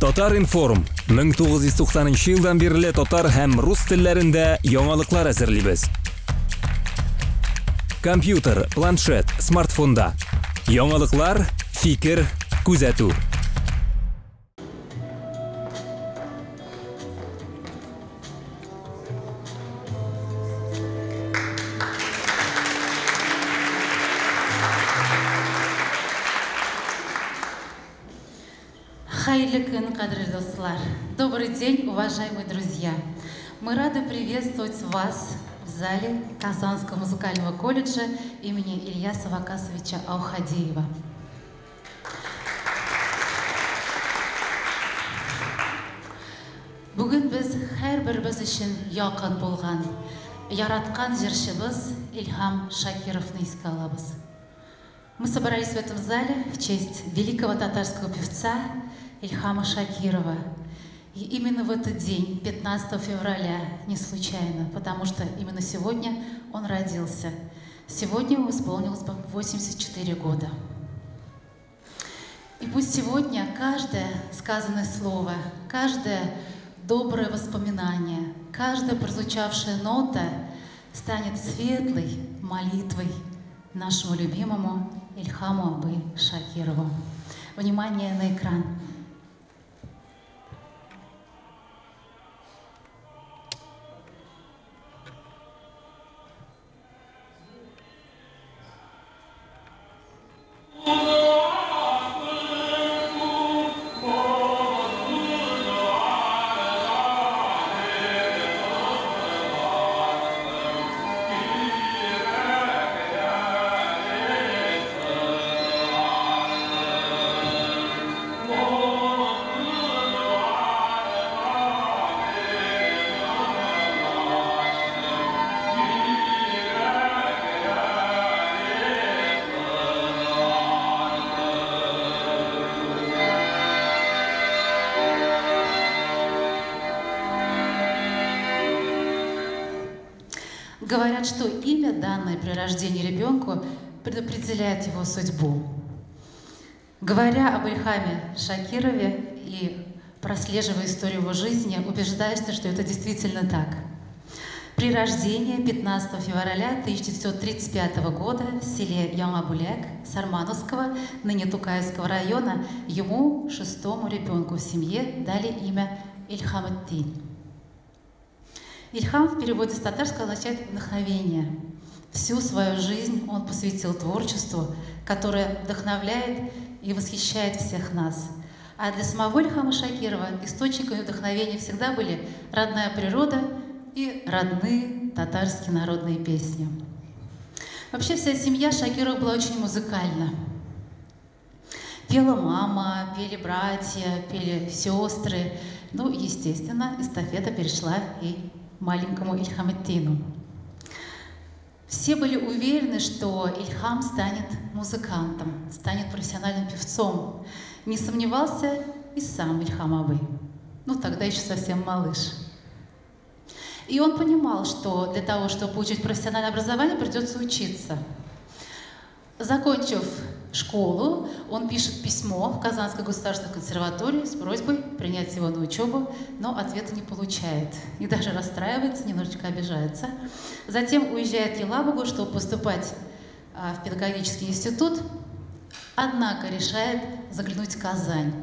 Татар-информ 1990 елдан бирле татар һәм рус телләрендә яңалыклар әзерлибез. Компьютер, планшет, смартфонда. Яңалыклар, фикер, күзәтү. Хәерле көн, кадерле дуслар! Добрый день, уважаемые друзья! Мы рады приветствовать вас в зале Казанского музыкального колледжа имени Ильяса Вакасовича Аухадеева. Бүген без һәрберебез өчен якын булган, яраткан җырчыбыз Илһам Шакировны искә алабыз. Мы собрались в этом зале в честь великого татарского певца Ильхама Шакирова. И именно в этот день, 15 февраля, не случайно, потому что именно сегодня он родился. Сегодня ему исполнилось бы 84 года. И пусть сегодня каждое сказанное слово, каждое доброе воспоминание, каждая прозвучавшая нота станет светлой молитвой нашему любимому Ильхаму Абы Шакирову. Внимание на экран. Говорят, что имя, данное при рождении ребенку, предопределяет его судьбу. Говоря об Ильхаме Шакирове и прослеживая историю его жизни, убеждаешься, что это действительно так. При рождении 15 февраля 1935 года в селе Яңабуляк Сармановского, ныне Тукаевского района, ему, шестому ребенку в семье, дали имя Ильхаметтин. Ильхам в переводе с татарского означает «вдохновение». Всю свою жизнь он посвятил творчеству, которое вдохновляет и восхищает всех нас. А для самого Ильхама Шакирова источниками вдохновения всегда были родная природа и родные татарские народные песни. Вообще вся семья Шакирова была очень музыкальна. Пела мама, пели братья, пели сестры. Ну, естественно, эстафета перешла и маленькому Ильхаметтину. Все были уверены, что Ильхам станет музыкантом, станет профессиональным певцом. Не сомневался и сам Ильхам Абый. Ну, тогда еще совсем малыш. И он понимал, что для того, чтобы получить профессиональное образование, придется учиться. Закончив школу, он пишет письмо в Казанскую государственную консерваторию с просьбой принять его на учебу, но ответа не получает. И даже расстраивается, немножечко обижается. Затем уезжает в Елабугу, чтобы поступать в педагогический институт, однако решает заглянуть в Казань.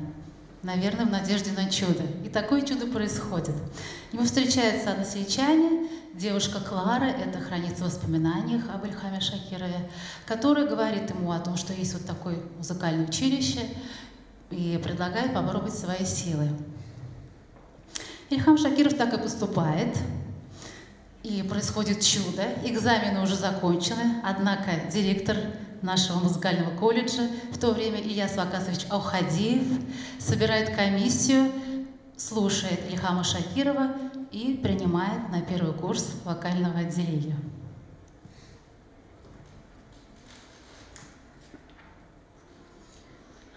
Наверное, в надежде на чудо. И такое чудо происходит. Ему встречаются односельчане, девушка Клара, это хранится в воспоминаниях об Ильхаме Шакирове, которая говорит ему о том, что есть вот такое музыкальное училище, и предлагает попробовать свои силы. Ильхам Шакиров так и поступает, и происходит чудо. Экзамены уже закончены, однако директор нашего музыкального колледжа в то время Ильяс Вакасович Аухадеев собирает комиссию, слушает Ильхама Шакирова и принимает на первый курс вокального отделения.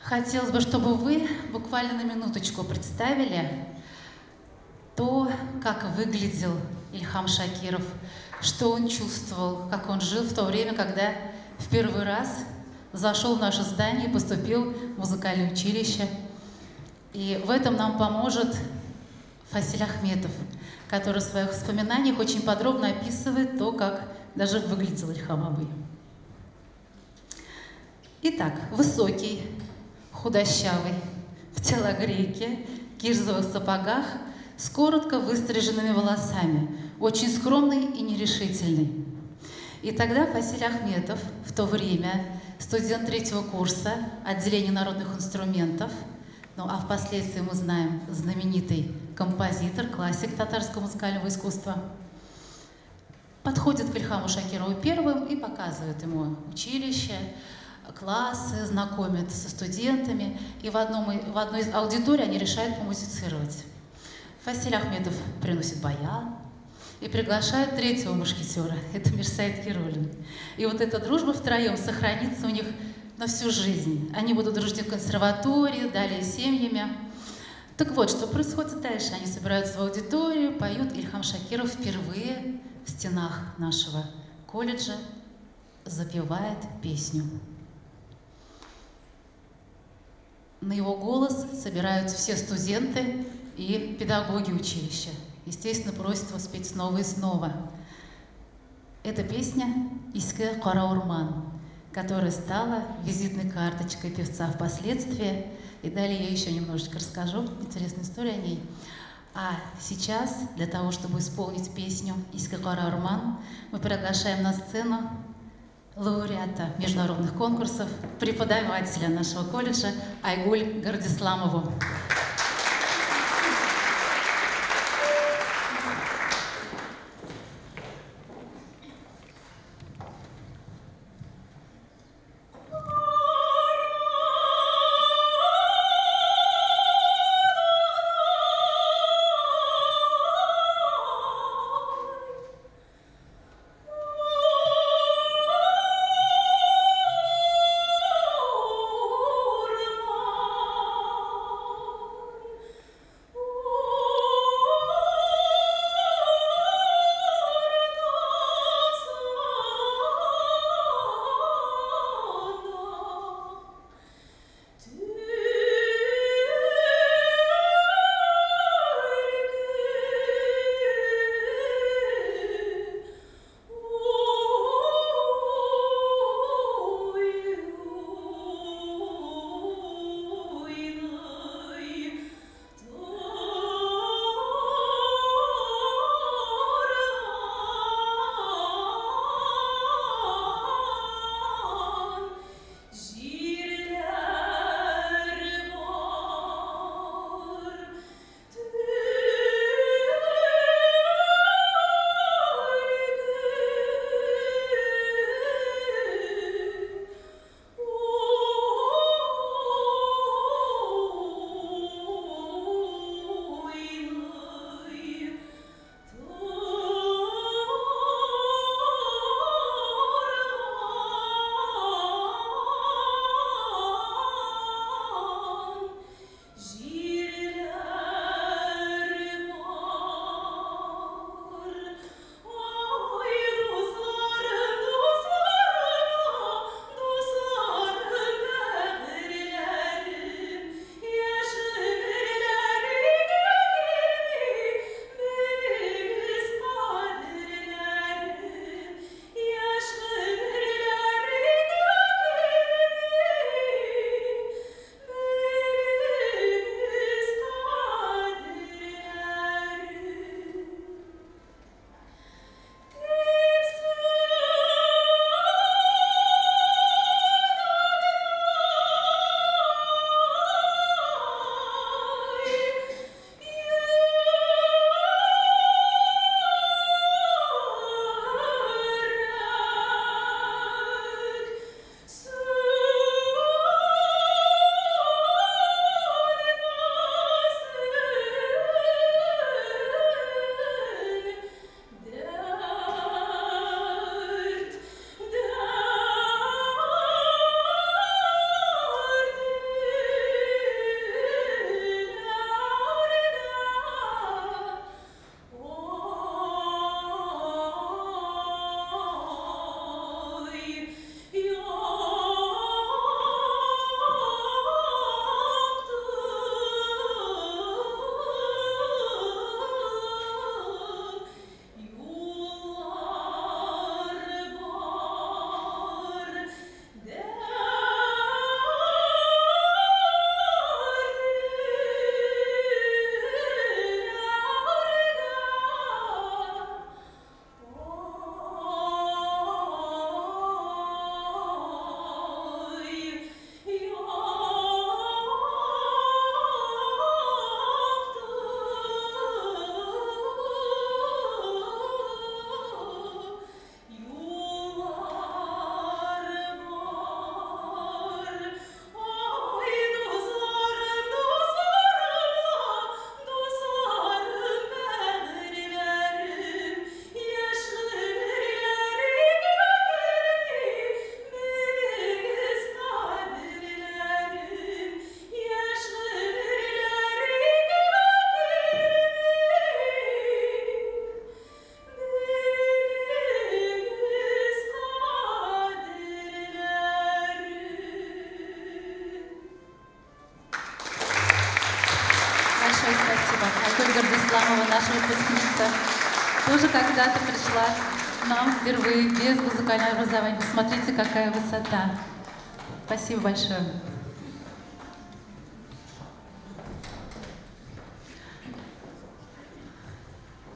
Хотелось бы, чтобы вы буквально на минуточку представили то, как выглядел Ильхам Шакиров, что он чувствовал, как он жил в то время, когда в первый раз зашел в наше здание и поступил в музыкальное училище И в этом нам поможет Фасиль Ахметов, который в своих воспоминаниях очень подробно описывает то, как даже выглядел Ильхам Абый. Итак, высокий, худощавый, в телогрейке, кирзовых сапогах, с коротко выстриженными волосами, очень скромный и нерешительный. И тогда Фасиль Ахметов, в то время студент третьего курса отделения народных инструментов, ну а впоследствии мы знаем знаменитый композитор, классик татарского музыкального искусства, подходит к Ильхаму Шакирову первым и показывает ему училище, классы, знакомит со студентами, и в одной из аудиторий они решают помузицировать. Фасиль Ахметов приносит баян и приглашает третьего мушкетера, это Мирсаид Яруллин. И вот эта дружба втроем сохранится у них на всю жизнь. Они будут дружить в консерватории, далее семьями. Так вот, что происходит дальше? Они собираются в аудиторию, поют. Ильхам Шакиров впервые в стенах нашего колледжа запевает песню. На его голос собираются все студенты и педагоги училища. Естественно, просят его спеть снова и снова. Эта песня «Иске кара урман», которая стала визитной карточкой певца впоследствии. И далее я еще немножечко расскажу интересную историю о ней. А сейчас, для того, чтобы исполнить песню «Иске кара урман», мы приглашаем на сцену лауреата международных конкурсов, преподавателя нашего колледжа Айгуль Гардисламову. Oh. Спасибо. Айгуль Гардисламова, наша выпускница, тоже когда-то пришла к нам впервые без музыкального образования. Посмотрите, какая высота. Спасибо большое.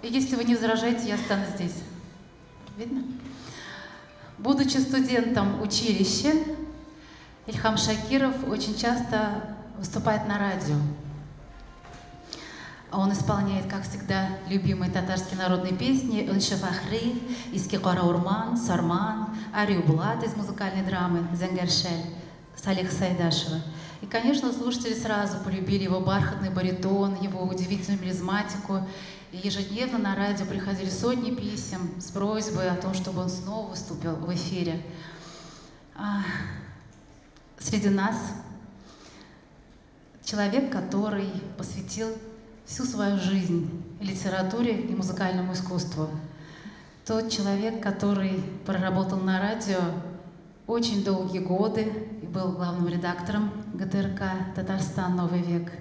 И если вы не возражаете, я останусь здесь. Видно? Будучи студентом училища, Ильхам Шакиров очень часто выступает на радио. Он исполняет, как всегда, любимые татарские народные песни «Өнше Фахри», «Иске Кара Урман», «Сарман», «Арию Булат» из музыкальной драмы «Зәңгәр шәл» Салиха Сайдашева. И, конечно, слушатели сразу полюбили его бархатный баритон, его удивительную мелизматику. И ежедневно на радио приходили сотни писем с просьбой о том, чтобы он снова выступил в эфире. Среди нас человек, который посвятил всю свою жизнь литературе и музыкальному искусству. Тот человек, который проработал на радио очень долгие годы и был главным редактором ГТРК «Татарстан. Новый век».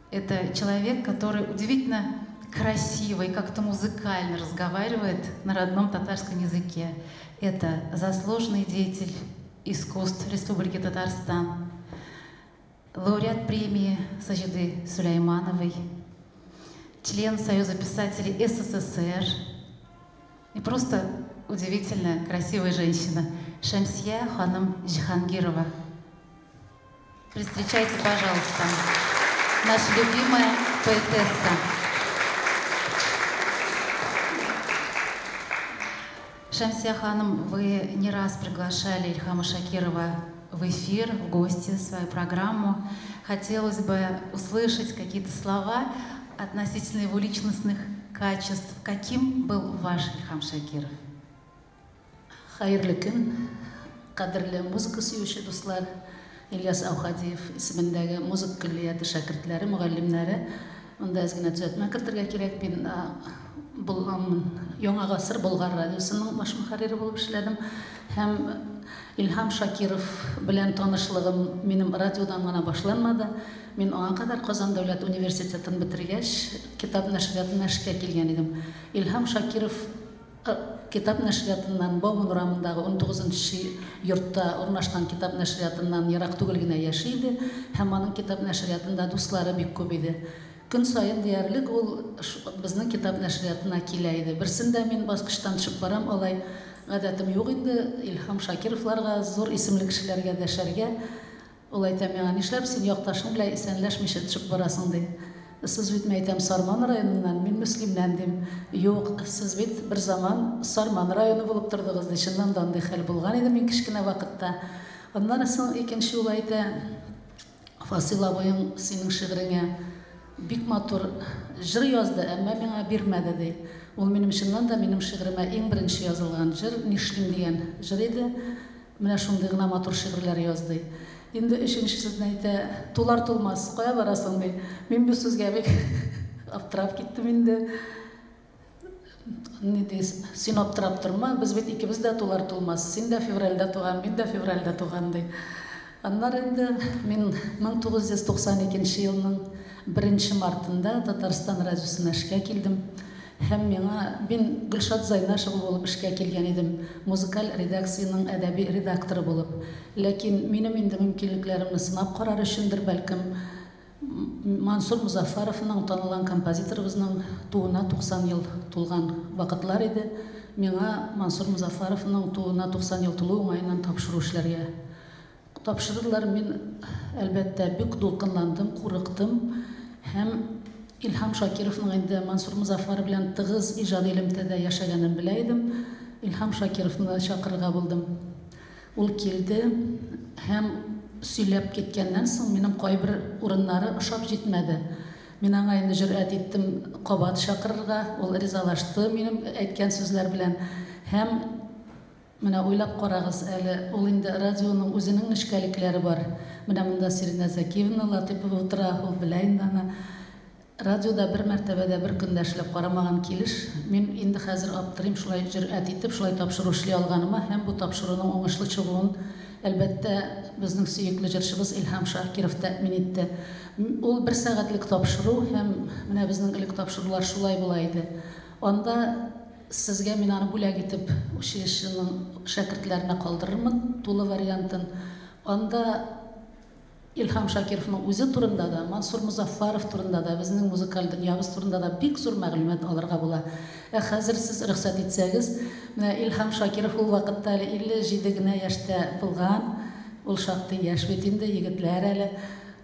Это человек, который удивительно красиво и как-то музыкально разговаривает на родном татарском языке. Это заслуженный деятель искусств Республики Татарстан, лауреат премии Сажиды Сулеймановой, член Союза писателей СССР и просто удивительная, красивая женщина Шамсия Ханым Джихангирова. Встречайте, пожалуйста, наша любимая поэтесса. Шамсия Ханым, вы не раз приглашали Ильхама Шакирова в эфир, в гости, в свою программу. Хотелось бы услышать какие-то слова относительно его личностных качеств. Каким был ваш Ильхам Шакиров? Хәерле көн, кадерле музыка сөюче дуслар, Ильяс Әүхәдиев исемендәге музыка көллияте шәкертләре, мөгаллимнәре. Монда әз генә төзәтмә кертергә кирәк. Мин Яңа гасыр Болгар радиосының баш мөхәррире булып эшләдем. Һәм Илһам Шакиров белән танышлыгым минем радиодан гына башланмады. Мин аңа кадәр Казан дәүләт университетын бетергәч, китап нәшриятына эшкә килгән идем. Илһам Шакиров китап нәшриятыннан Бауман урамындагы 19 йортта урнашкан китап нәшриятыннан ерак түгел генә яши иде һәм аның китап нәшриятында дуслары бик күп иде. Көн саен диярлек ул безнең китап нәшриятына килә иде. Берсендә мин баскычтан төшеп барам, алай гадәтем юк инде Илһам Шакировларга, зур исемле кешеләргә дәшәргә. Ул әйтә миңа, нишләп син якташың белән исәнләшмичә төшеп барасың, ди. Сез бит, мин әйтәм, Сарман районыннан, мин Мөслимнән, дим. Юк, сез бит бер заман Сарман районы булып тордыгыз, ди. Чыннан да андый хәл булган иде мин кечкенә вакытта. Аннан соң икенче ул әйтә, Фасил абыең синең шигыреңә бик матур җыр язды, әмма миңа бирмәде, ди. Ул минем чыннан да минем шигыремә иң беренче язылган җыр, Нишлим дигән җыр иде. Менә шундый гына матур шигырьләр язды. Инде өченчесен әйтә, тулар тулмас, кая барасың, ди. Мин бу сүзгә бик аптырап киттем инде. Ни ди, син аптырап торма, без бит икебез дә тулар тулмас. Син дә февральдә туган, мин дә февральдә туган, ди. Аннары инде мин 1992 елның 1 мартында Татарстан радиосына эшкә килдем. Һәм миңа, мин Гөлшат Зайнашева булып эшкә килгән идем, музыкаль редакциянең әдәби редакторы булып. Ләкин минем инде мөмкинлекләремне сынап карар өчендер, бәлкем, Мансур Музафаровның, танылган композиторыбызның тууына 90 ел тулган вакытлар иде. Миңа Мансур Музафаровның тууына 90 ел тулу уңаеннан тапшыру эшләргә тапшырдылар. Мин, әлбәттә, бик дулкынландым, курыктым һәм Илһам Шакировның инде Мансур Музафаров белән тыгыз иҗади элемтәдә яшәгәнен белә идем. Илһам Шакировны чакырырга булдым. Ул килде һәм сөйләп киткәннән соң минем кайбер урыннары ошап җитмәде. Мин аңа инде җөрьәт иттем кабат чакырырга, ул ризалашты минем әйткән сүзләр белән. Һәм менә уйлап карагыз әле, ул инде радионың үзенең нечкәлекләре бар. Менә монда Сиринә Зәкиевна Латыпова утыра, ул белә инде аны. Радиода бер мәртәбә дә бер көндә эшләп карамаган килеш, мин инде хәзер аптырыйм шулай җөрьәт итеп, шулай тапшыру эшли алганыма һәм бу тапшыруның уңышлы чыгуын, әлбәттә, безнең сөекле җырчыбыз Илһам Шакиров тәэмин итте. Ул бер сәгатьлек тапшыру һәм менә безнең элек тапшырулар шулай була иде. Анда сезгә мин аны бүләк итеп училищеның шәкертләренә калдырырмын, тулы вариантын. Анда Илһам Шакировның үзе турында да, Мансур Мозаффаров турында да, безнең музыкаль дөньябыз турында да бик зур мәгълүмат алырга була. Ә хәзер сез рөхсәт итсәгез, менә Илһам Шакиров ул вакытта әле 57 генә яшьтә булган. Ул шактый яшь бит инде, егетләр әле.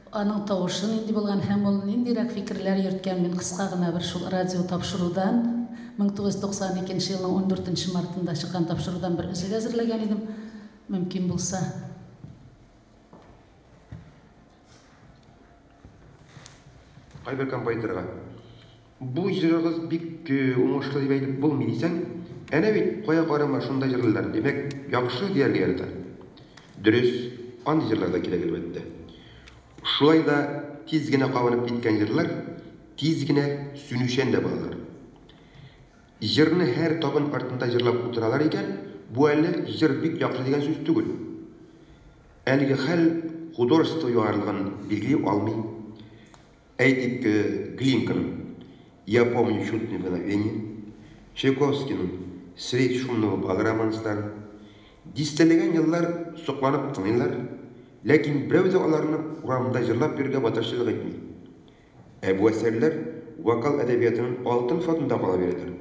Аның тавышы нинди булган һәм ул ниндирәк фикерләр йөрткән, мин кыска гына бер шул радио тапшырудан, 1992 елның 14 мартында чыккан тапшырудан бер өзек әзерләгән идем, мөмкин булса. Кайбер композиторга бу җырыгыз бик уңышлы дип әйтеп булмый дисәң, әнә бит кая карама шунда җырлыйлар, димәк, яхшы дияргә ярата. Дөрес, андый җырлар да кирәк әлбәттә. Шулай да тиз генә кабынып киткән җырлар тиз генә сүнүчән дә булалар. Җырны һәр табын артында җырлап утыралар икән, бу әле җыр бик яхшы дигән сүз түгел. Әлеге хәл художество югарылыгын билгели алмый. Әйтик, Глинканың «Я помню чудное мгновение», Чайковскийның «Средь шумного бала» романсларын дистәләгән еллар сокланып тыңлыйлар, ләкин берәү дә аларны урамда җырлап йөрергә батырчылык итми. Ә бу әсәрләр вокал әдәбиятының алтын фондында кала бирәләр.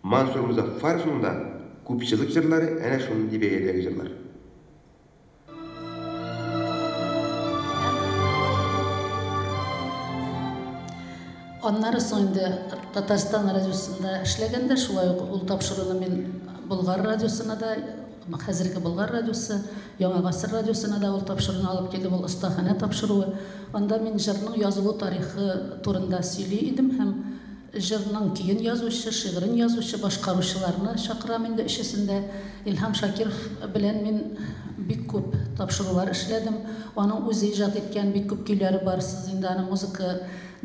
Мансур Мозаффаровның да күпчелек җырлары әнә шундый бәядәге җырлар. Аннары соң инде Татарстан радиосында эшләгәндә шулай ук ул тапшыруны мин Болгар радиосына да, хәзерге Болгар радиосы, Яңа гасыр радиосына да ул тапшыруны алып килдем, ул остаханә тапшыруы. Анда мин җырның язылу тарихы турында сөйли идем һәм җырның көен язучы, шигырен язучы, башкаручыларны чакырам инде өчесен дә. Илһам Шакиров белән мин бик күп тапшырулар эшләдем. Аның үзе иҗат иткән бик күп көйләре бар. Сез инде аның музыка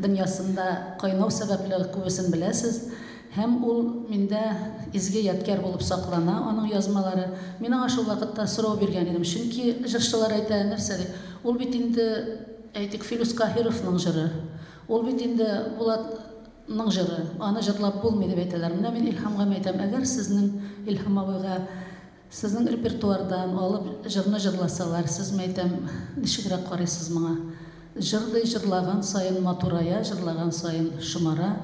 дөньясында кайнау сәбәпле күбесен беләсез. Һәм ул миндә изге ядкәр булып саклана, аның язмалары. Мин аңа шул вакытта сорау биргән идем. Чөнки җырчылар әйтә, нәрсә ди? Ул бит инде, әйтик, Филүс Каһировның җыры. Ул бит инде Булатның җыры. Аны җырлап булмый дип әйтәләр. Менә мин Илһамга әйтәм, әгәр сезнең Илһам абыйга сезнең репертуардан алып җырны җырласалар, сез әйтәм, ничегрәк карыйсыз моңа? Җыр ди җырлаган саен матурая, җырлаган саен шомара.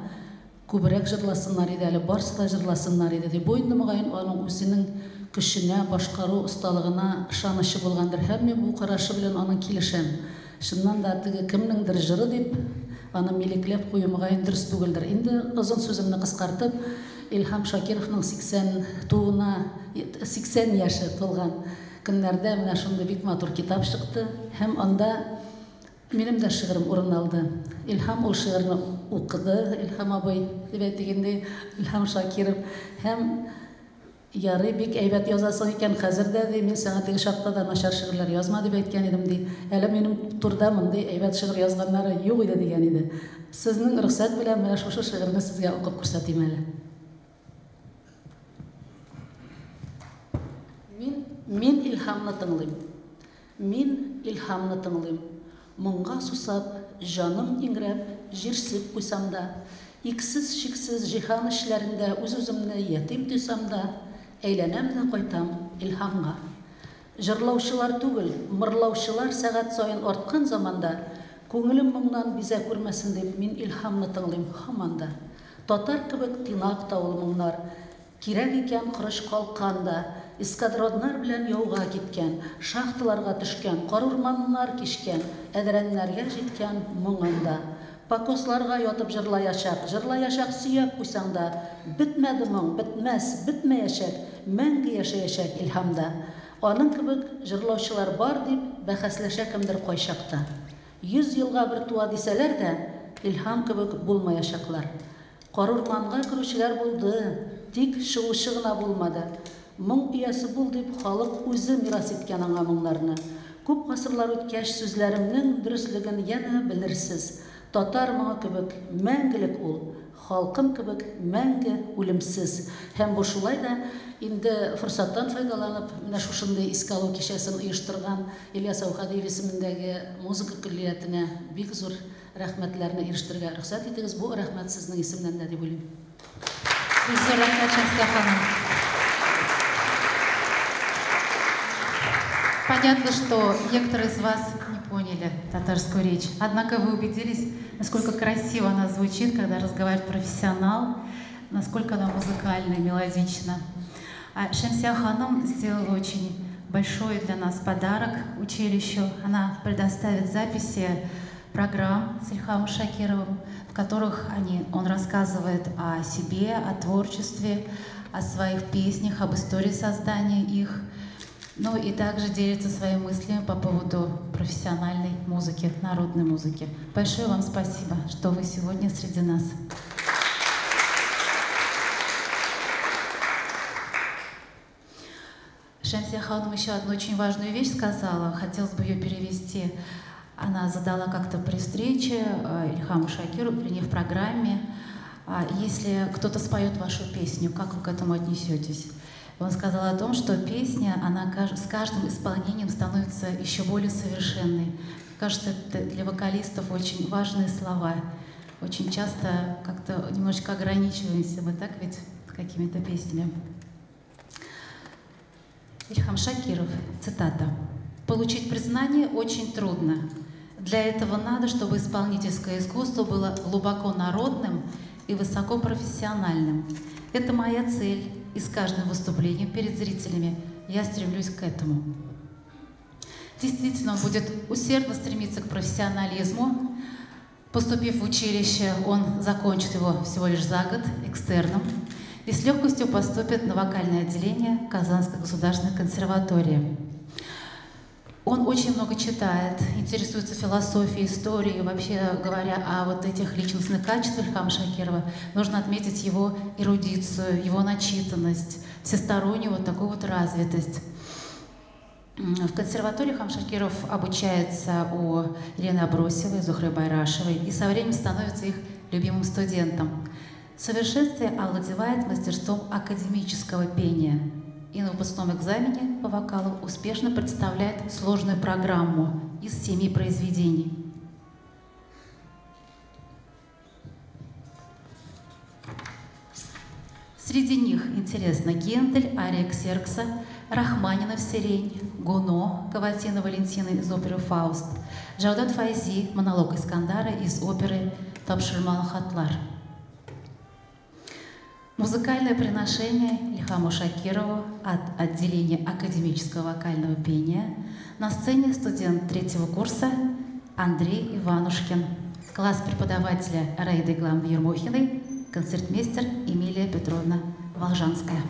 Күбрәк җырласыннар иде әле, барсы да җырласыннар иде ди. Бу инде мөгаен аның үзенең көченә, башкару осталыгына ышанычы булгандыр. Һәм мин бу карашы белән аның килешәм. Чыннан да теге кемнеңдер җыры дип, аны милекләп кую мөгаен дөрес түгелдер. Инде озын сүземне кыскартып, Илһам Шакировның 80 тууына 80 яше тулган көннәрдә менә шундый бик матур китап чыкты һәм анда минем дә шигырем урын алды. Илһам ул шигырьне укыды, Илһам абый дип әйтик инде, Илһам Шакиров. Һәм ярый бик әйбәт язасың икән хәзер дә ди, мин сиңа теге чакта да начар шигырьләр язма дип әйткән идем ди. Әле минем турда мондый әйбәт шигырь язганнары юк иде дигән иде. Сезнең рөхсәт белән менә шушы шигырьне сезгә укып күрсәтим әле. Мин Илһамны тыңлыйм. Мин Илһамны тыңлыйм. Моңга сусап, җаным иңрәп, җирсеп куйсам да, иксез-чиксез җиһан эчләрендә үз-үземне ятим тойсам да, әйләнәм дә кайтам Илһамга. Җырлаучылар түгел, мырлаучылар сәгать саен арткан заманда, күңелем моңнан бизә күрмәсен дип, мин Илһамны тыңлыйм һаман да. Татар кебек тыйнак та ул моңнар, кирәк икән корыч калкан да, эскадроннар белән яуга киткән, шахталарга төшкән, карурманнар кичкән, әдрәннәргә җиткән моң анда. Покосларга ятып җырлаячак, җырлаячак сөяк куйсаң да, бетмәде моң, бетмәс, бетмәячәк, мәңге яшәячәк Илһамда. Аның кебек җырлаучылар бар дип бәхәсләшә кемдер кайчакта. 100 елга бер туа дисәләр дә, Илһам кебек булмаячаклар. Карурманга керүчеләр булды, тик чыгучы гына булмады. Моң иясе бул дип халык үзе мирас иткән аңа моңнарны. Күп гасырлар үткәч сүзләремнең дөреслеген янә белерсез. Татар моңы кебек мәңгелек ул, халкым кебек мәңге үлемсез. Һәм бу шулай да инде форсаттан файдаланып, менә шушындый искә алу кичәсен оештырган Ильяс Әүхәдиев исемендәге музыка көллиятенә бик зур рәхмәтләрне ирештерергә рөхсәт итегез. Бу рәхмәт сезнең исемнән дә дип уйлыйм. Бик зур рәхмәт, Шәмсия ханым. Понятно, что некоторые из вас не поняли татарскую речь. Однако вы убедились, насколько красиво она звучит, когда разговаривает профессионал, насколько она музыкальна, мелодична. А Шәмсия ханым сделала очень большой для нас подарок училищу. Она предоставит записи программ с Ильхамом Шакировым, в которых он рассказывает о себе, о творчестве, о своих песнях, об истории создания их. Ну и также делится своими мыслями по поводу профессиональной музыки, народной музыки. Большое вам спасибо, что вы сегодня среди нас. Шәмсия ханым еще одну очень важную вещь сказала, хотелось бы ее перевести. Она задала как-то при встрече Ильхаму Шакирову, вернее, в программе, если кто-то споет вашу песню, как вы к этому отнесетесь? Он сказал о том, что песня, она с каждым исполнением становится еще более совершенной. Мне кажется, это для вокалистов очень важные слова. Очень часто как-то немножечко ограничиваемся мы, так ведь, какими-то песнями. Ильхам Шакиров, цитата. «Получить признание очень трудно. Для этого надо, чтобы исполнительское искусство было глубоко народным и высокопрофессиональным. Это моя цель, и с каждым выступлением перед зрителями я стремлюсь к этому». Действительно, он будет усердно стремиться к профессионализму. Поступив в училище, он закончит его всего лишь за год экстерном и с легкостью поступит на вокальное отделение Казанской государственной консерватории. Он очень много читает, интересуется философией, историей, вообще говоря о вот этих личностных качествах Ильхама Шакирова, нужно отметить его эрудицию, его начитанность, всестороннюю вот такую вот развитость. В консерватории Ильхам Шакиров обучается у Елены Абросевой, Зухры Байрашевой и со временем становится их любимым студентом. В совершенстве овладевает мастерством академического пения и на выпускном экзамене по вокалу успешно представляет сложную программу из 7 произведений. Среди них, интересно, Гендель, ария Ксеркса, Рахманинов «Сирень», Гуно, Каватина Валентина из оперы «Фауст», Джавдат Файзи, монолог Искандара из оперы «Тапшырмалы хатлар». Музыкальное приношение Ильхаму Шакирову от отделения академического вокального пения. На сцене студент 3-го курса Андрей Иванушкин, класс преподавателя Раиды Игламовны Ермохиной, концертмейстер Эмилия Петровна Волжанская.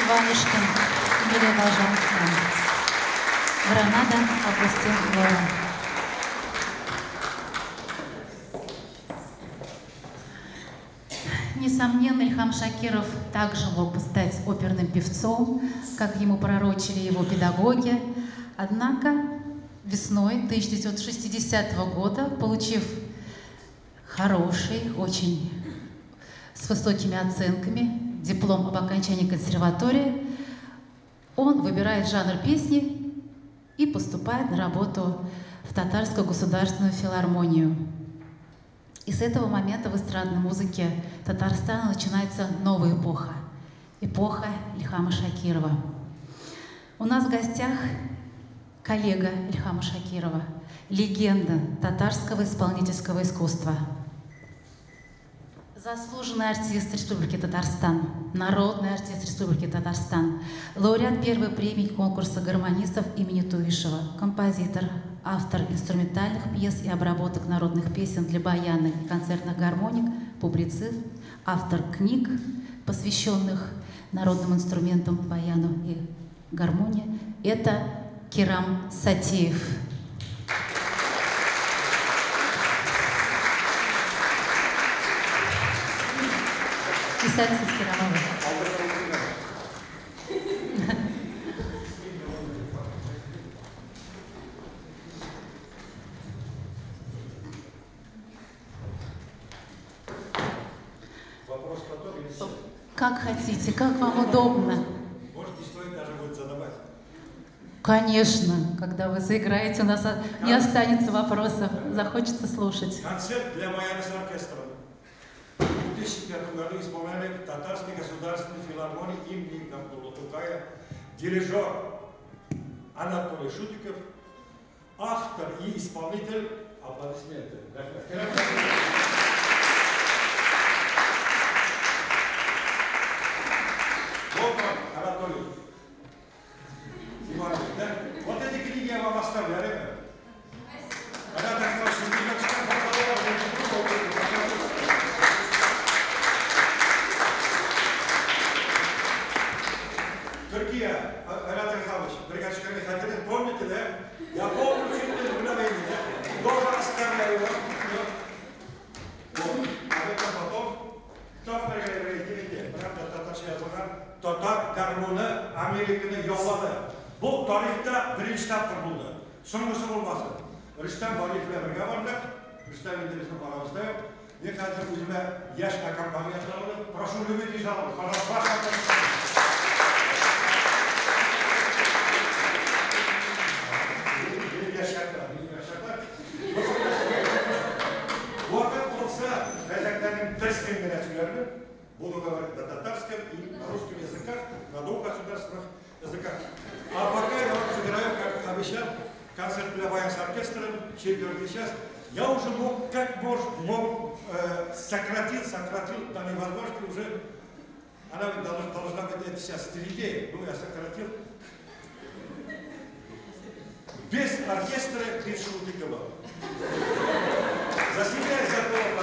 Иванушкин, Эмилия Должанская. Гранада, Августин Лора. Несомненно, Ильхам Шакиров также мог бы стать оперным певцом, как ему пророчили его педагоги. Однако весной 1960 года, получив хороший, очень с высокими оценками диплом об окончании консерватории, он выбирает жанр песни и поступает на работу в Татарскую государственную филармонию. И с этого момента в эстрадной музыке Татарстана начинается новая эпоха. Эпоха Ильхама Шакирова. У нас в гостях коллега Ильхама Шакирова, легенда татарского исполнительского искусства, заслуженный артист Республики Татарстан, народный артист Республики Татарстан, лауреат первой премии конкурса гармонистов имени Туишева, композитор, автор инструментальных пьес и обработок народных песен для баяна и концертных гармоник, публицист, автор книг, посвященных народным инструментам баяну и гармонии. Это Кирам Сатиев. Писательница Кирамова. Вопрос потом или сейчас? Как хотите, как вам удобно. Может, не стоит даже будет задавать. Конечно, когда вы заиграете, у нас не останется вопросов, захочется слушать. Концерт для баяна с оркестром. В 2005 году исполняли в Татарской государственной филармонии имени Габдулла Тукая дирижер Анатолий Шутиков, автор и исполнитель. Аплодисменты. Вот он, Анатолий Иванович, да? Вот эти книги я вам оставляю, ребята. Она так хорошо. Төркия, Ренат Илхамович, бригадчиками хотели, помните, да? Я помню, через мгновение, да? Тоже оставляю вам. Вот. Об этом потом. Татар гармоны Американы яулады. Бу тарихта беренче тапкыр булды. Соңгысы булмасын. Рөстәм Бариев белән бергә бардык. Рөстәм инде безнең арабызда юк. Мин хәзер үземә яшь аккомпаниатор алдым. Прошу любить и жаловать. Пожалуйста, ваш аккомпаниатор. Вакыт булса, мәзәкләрнең берсен генә сөйләрмен. Буду говорить на татарском и на русском языках, на двух государственных языках. А пока я вам сыграю, как обещал, концерт для баян с оркестром, четвертый час. Я уже мог, как мог, сократил до невозможности уже. Она должна быть это сейчас стрелее, но я сократил. Без оркестра, без Шутикова. За себя и за того.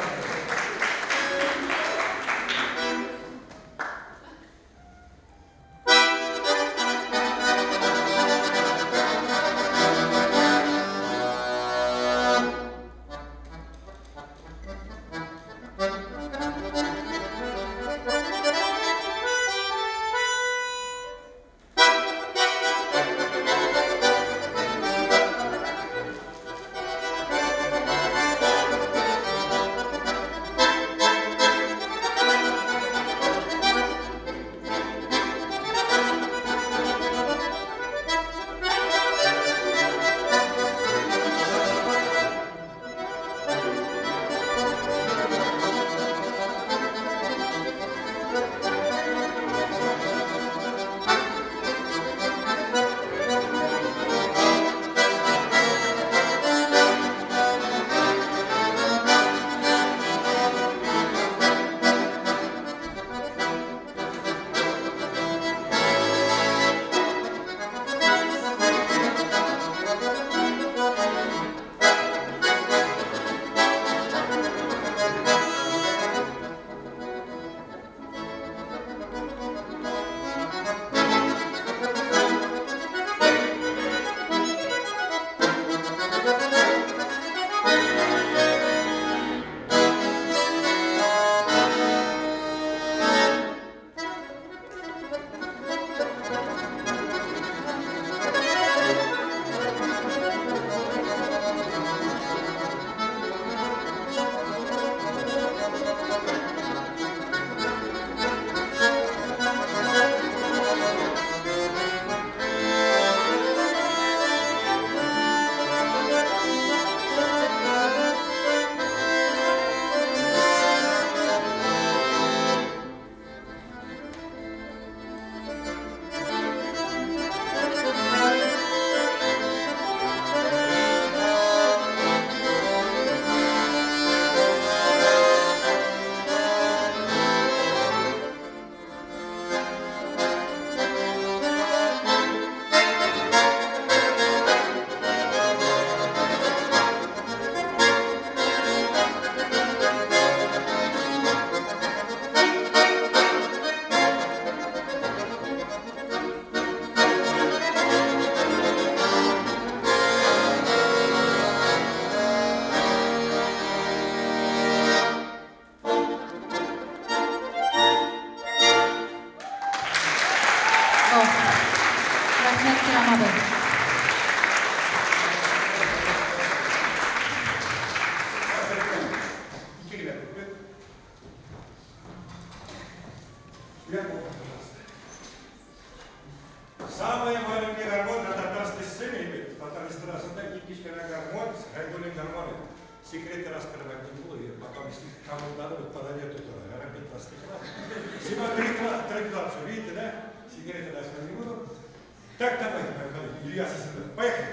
О, рәхмәт, Кирам абый. Ике генә куплет. Я, пожалуйста. Самая маленькая гармонь на татарской сцене, ребят, татар эстрадасында иң кечкенә гармонь, Гайдуллин гармоны. Секреты раскрывать не буду, я потом, если кому надо, вот подойдет туда, гарантит вас. Всего три клавиши, видите, да? Секреты раскрывать не буду. Так, давайте, поехали. Илья Сосинов. Поехали.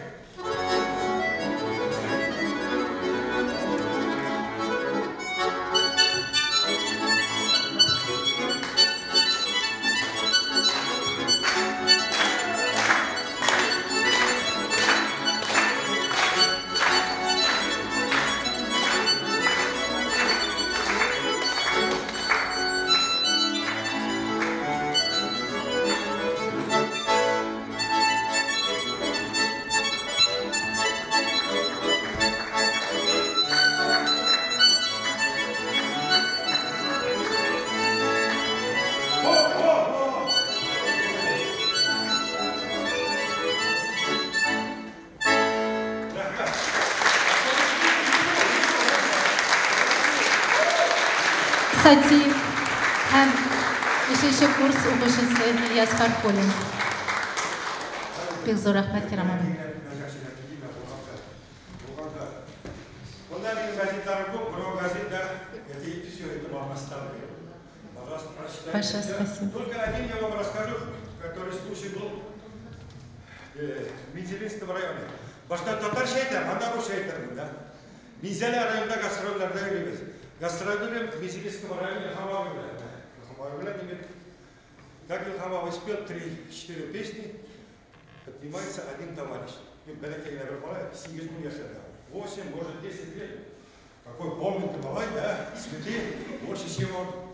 О-о-о! Рәхмәт. Сатиев һәм өченче курс укучысы Ильяс Фәрхуллин. Бик зур рәхмәт, Кирам абый. Монда минем газетларым күп, но газета, это и все, это вам оставлю. Пожалуйста, прочитайте. Большое спасибо. Только один я вам расскажу, который случай был в Мензелинском районе. Башта татарча әйтәм, анда русча әйтермен, да? Минзәлә районында гастрольләрдә йөрибез. Гастрольдә в Мензелинском районе Илһам абый белән. Илһам абый белән егет. Так Илһам абый спел 3-4 песни, поднимается один товарищ. И бәләкәй генә бер бала, 8 яшендә. 8, может, 10 лет. Какой полный малай, да? Цветы, больше всего.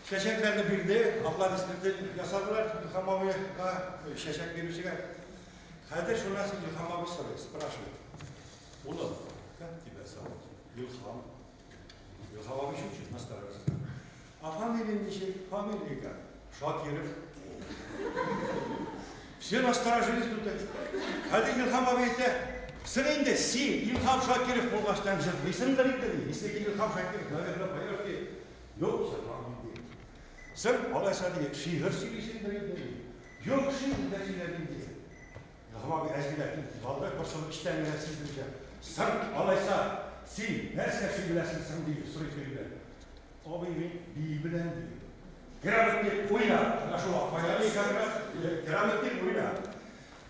Чәчәкләрне бирде, аплодисменты ясадылар Илһам абыйга, чәчәк бирүчегә. Хәзер шуннан соң Илһам абый сорый, спрашивает. Улым, как тебя зовут? Илһам. Илһам абый чуть-чуть настораживается. А фамилия ничек? Фамилия как? Шакиров. Все насторожились тут. Хәзер Илһам абый әйтә, син инде син Илһам Шакиров булгачтан җырлыйсыңдыр инде, ди. Если ты Илһам Шакиров, наверное, поешь ди. Юк, җырламыйм ди. Син алайса ди, шигырь сөйлисеңдер инде ди. Юк, шигырь дә сөйләмим ди. Илһам абый әз генә тинтеп алды, борчылып эчтән генә сиздерүче. Син алайса, син нәрсә сөйләсең соң ди, сорый тегеләр. Абый мин бии беләм ди. Грамотный уйна. Менә шул баягы как раз грамотный уйна.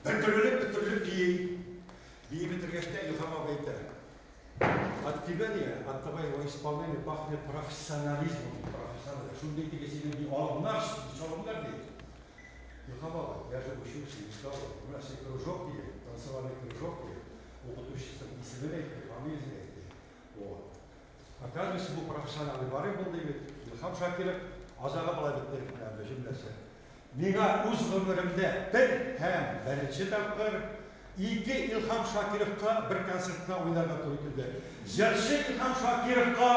Бер төрлелек, бер төрле бии. Бии бетергәч тә Илһам абый әйтә. От тебя не, от твоего исполнения пахнет профессионализмом. Профессионал. Шундый теге синең ди, алымнар, чалымнар ди. Илһам абый, я же учился, искал. У нас и кружок есть, танцевальный кружок есть. Укытучысы исемен әйтте, фамилиясен әйтте. Вот. Оказывается, бу профессиональный бары булды бит. Илһам Шакиров азагы була бит менә җөмләсе. Миңа үз гомеремдә бер һәм беренче тапкыр ике Илһам Шакировка бер концертта уйнарга туры килде. Җырчы Илһам Шакировка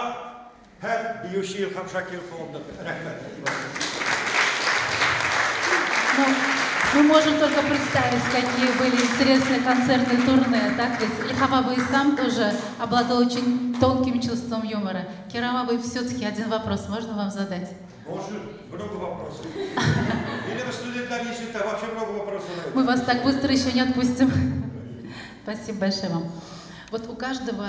һәм биюче Илһам Шакировка булды. Рәхмәт. Ну, мы можем только представить, какие были интересные концертные турне, так ведь? Ильхам абый сам тоже обладал очень тонким чувством юмора. Кирам абый, все-таки один вопрос можно вам задать? Можно много вопросов. Или вы студенты не вообще много вопросов. Мы вас так быстро еще не отпустим. Спасибо большое вам. Вот у каждого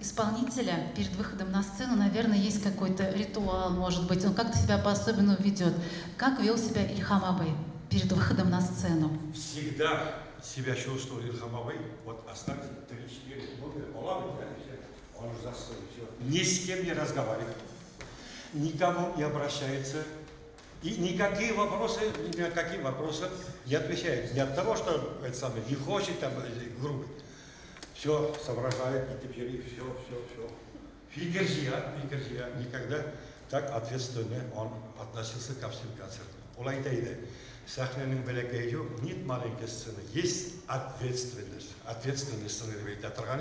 исполнителя перед выходом на сцену, наверное, есть какой-то ритуал, может быть, он как-то себя по-особенному ведет. Как вел себя Ильхам абый перед выходом на сцену? Всегда себя чувствовал Ильхам абый. Вот останется 3-4 номера, половина, да, все. Он уже за сценой, все. Ни с кем не разговаривает, никому не обращается. И никакие вопросы, ни на какие вопросы не отвечает. Не от того, что это самое, не хочет там грубый. Все соображает, и теперь все, все, все. Фикер җыя, фикер җыя. Никогда так ответственно он относился ко всем концертам. Ул әйтә иде, сәхнәнең бәләкәе юк, нет маленькой сцены, есть ответственность. Ответственность сцены дип әйтә торган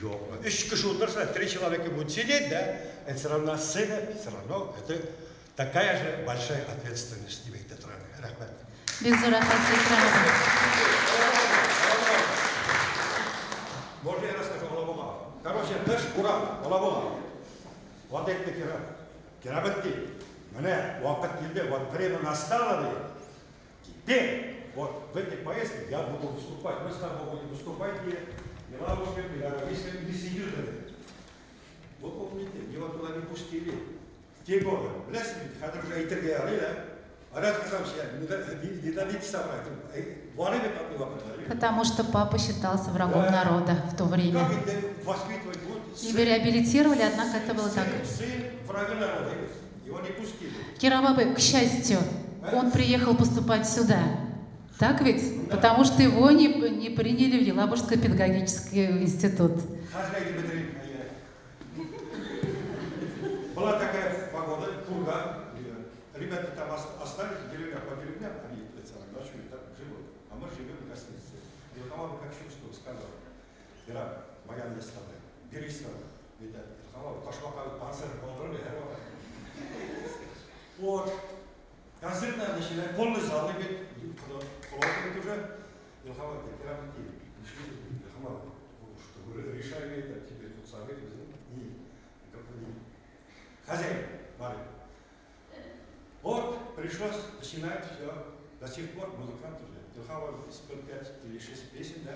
юк. Өч кеше утырса, три человека будут сидеть, да, это все равно сцена, все равно это такая же большая ответственность дип әйтә торган. Рәхмәт. Бик зур рәхмәт сезгә. Можно я расскажу Алабуга? Короче, тыш урам, Алабуга. Вот әйтте Кирам. Кираметдин, менә вакыт килде, вот время настало, ди. Теперь, вот в этой поездке я буду выступать. Мы с тобой будем выступать и Елабуге, и Аравийском, и Сеюзове. Вы помните, его туда не пустили. В те годы. Беләсез бит, хәзер уже әйтергә ярый, да? Не дадите собрать. Потому что папа считался врагом народа в то время. Как это воспитывать будут? Его реабилитировали, однако это было так. Сын врага народа, его не пустили. Кирам абый, к счастью, он приехал поступать сюда. Так ведь? Да. Потому что его не приняли в Елабужский педагогический институт. Была такая погода, пурга. Ребята там остались в деревнях по деревням, они ночуют, там живут. А мы живем в гостинице. И вот мама как чувствовал, сказал: Ирам, моя место, бери сразу. Ведь Илхам пошла концерт, вот. Концерт надо начинать, полный зал, говорит, хлопает уже. Илхам говорит, Кирам, Илхам, что решай, говорит, тебе тут совет, не, хозяин, Мария. Вот, пришлось начинать все. До сих пор музыкант уже. Илхам спел 5 или 6 песен, да?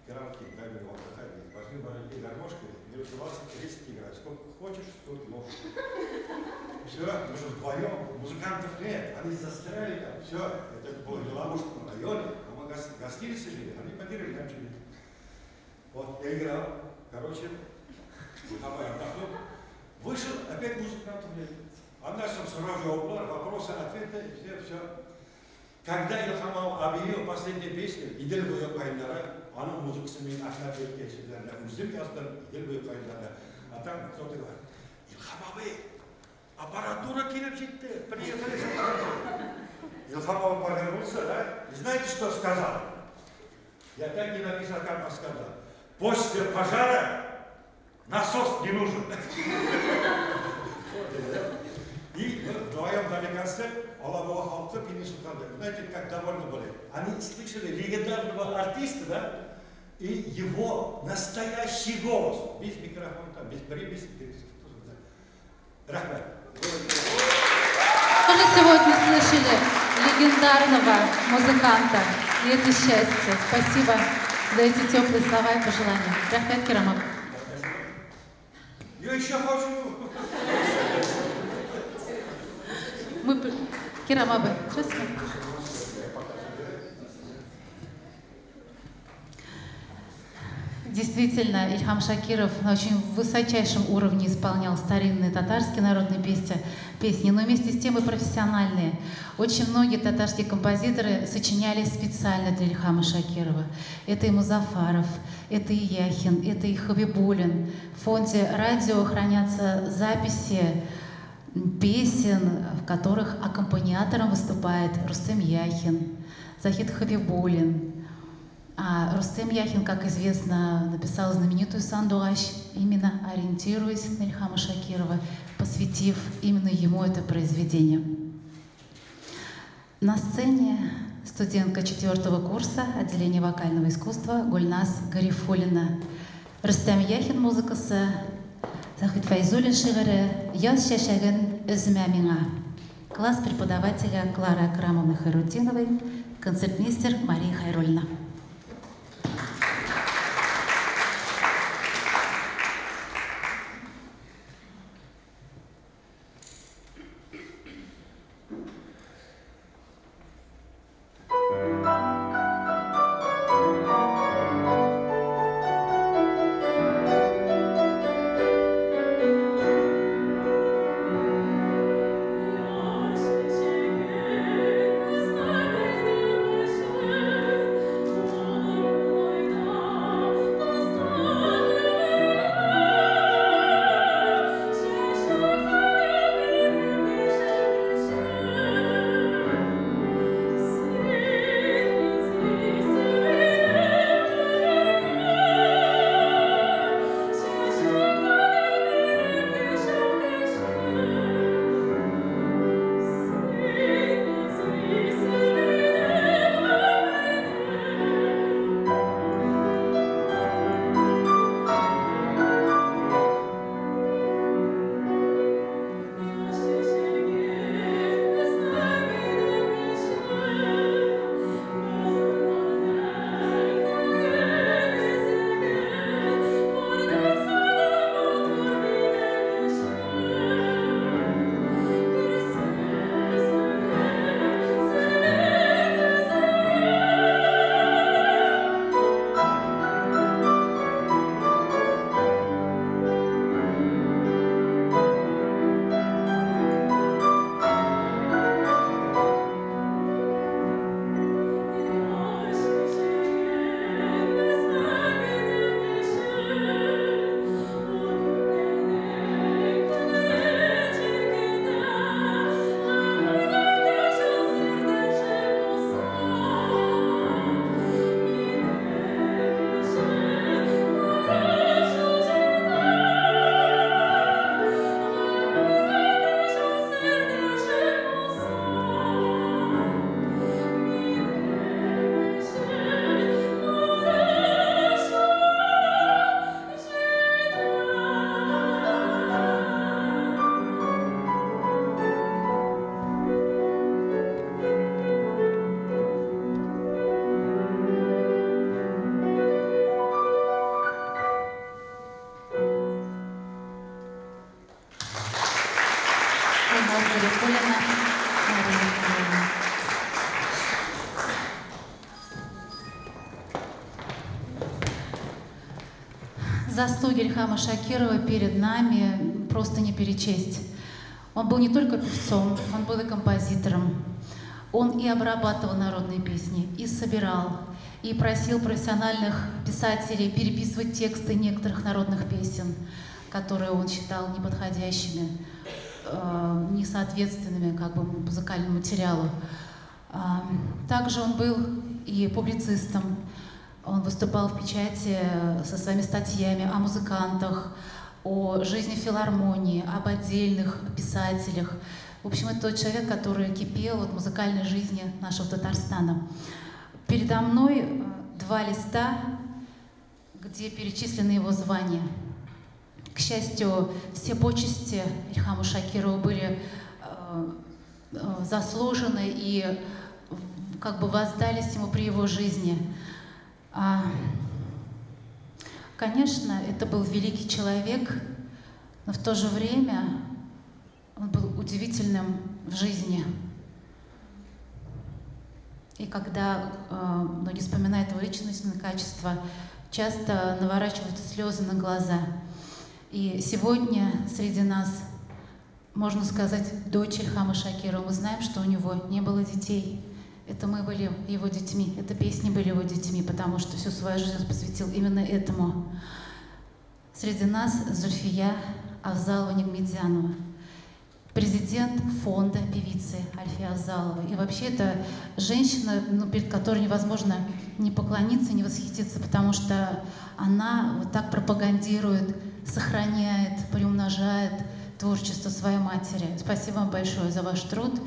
Кирам, дай мне отдыхай, возьми маленькие гармошки, беру 20-30 играть. Сколько хочешь, столько можешь. Все, мы же вдвоем, музыкантов нет, они застряли там, все. Это было в Елабужском районе, а мы гостиницы жили, они по деревням жили. Вот, я играл, короче, Илхам отдохнул. Вышел, опять музыкантов нет. А нас сразу вопросы, ответы, все, все. Когда Илхам объявил последнюю песню «Идел буе каеннары», аның музыкасын мин Әхмәт әйткән сүзләренә үзем яздым, «Идел буе каеннары». А там кто-то говорит: Илхам абый, аппаратура килеп җитте, приехали с аппаратурой. Илхам абый повернулся, да? И знаете, что сказал? Я так и написал, как он сказал. После пожара насос не нужен. И мы вдвоем дали концерт, Алабуга халкы Пини Султанда. Знаете, как довольны были? Они слышали легендарного артиста, да? И его настоящий голос. Без микрофона, там, без примеси. Рәхмәт. Мы же сегодня слышали легендарного музыканта. И это счастье. Спасибо за эти теплые слова и пожелания. Рәхмәт, Кирам абый. Я еще хочу. Мы... Кирам абый, сейчас. Действительно, Ильхам Шакиров на очень высочайшем уровне исполнял старинные татарские народные песни, но вместе с тем и профессиональные. Очень многие татарские композиторы сочиняли специально для Ильхама Шакирова. Это и Музафаров, это и Яхин, это и Хабибуллин. В фонде радио хранятся записи песен, в которых аккомпаниатором выступает Рустем Яхин, Захид Хабибуллин. А Рустем Яхин, как известно, написал знаменитую «Сандугач», именно ориентируясь на Ильхама Шакирова, посвятив именно ему это произведение. На сцене студентка 4-го курса отделения вокального искусства Гульнас Гарифуллина. Рустем Яхин музыкасы, Захид Файзуллин шигыре «Яз чәчәген өзмә миңа». Класс преподавателя Клары Акрамовны Хайрутдиновой, концертмейстер Мария Хайруллина. Yes, Заслуги Ильхама Шакирова перед нами просто не перечесть. Он был не только певцом, он был и композитором. Он и обрабатывал народные песни, и собирал, и просил профессиональных писателей переписывать тексты некоторых народных песен, которые он считал неподходящими, несоответственными как бы музыкальному материалу. Также он был и публицистом. Он выступал в печати со своими статьями о музыкантах, о жизни филармонии, об отдельных писателях. В общем, это тот человек, который кипел от музыкальной жизни нашего Татарстана. Передо мной два листа, где перечислены его звания. К счастью, все почести Ильхаму Шакирову были заслужены и как бы воздались ему при его жизни. Конечно, это был великий человек, но в то же время он был удивительным в жизни. И когда многие вспоминают его личностные качества, часто наворачиваются слезы на глаза. И сегодня среди нас, можно сказать, дочь Ильхама Шакирова. Мы знаем, что у него не было детей. Это мы были его детьми, это песни были его детьми, потому что всю свою жизнь он посвятил именно этому. Среди нас Зульфия Афзалова Нигметзянова, президент фонда певицы Альфии Афзаловой. И вообще это женщина, ну, перед которой невозможно не поклониться, не восхититься, потому что она вот так пропагандирует, сохраняет, приумножает творчество своей матери. Спасибо вам большое за ваш труд.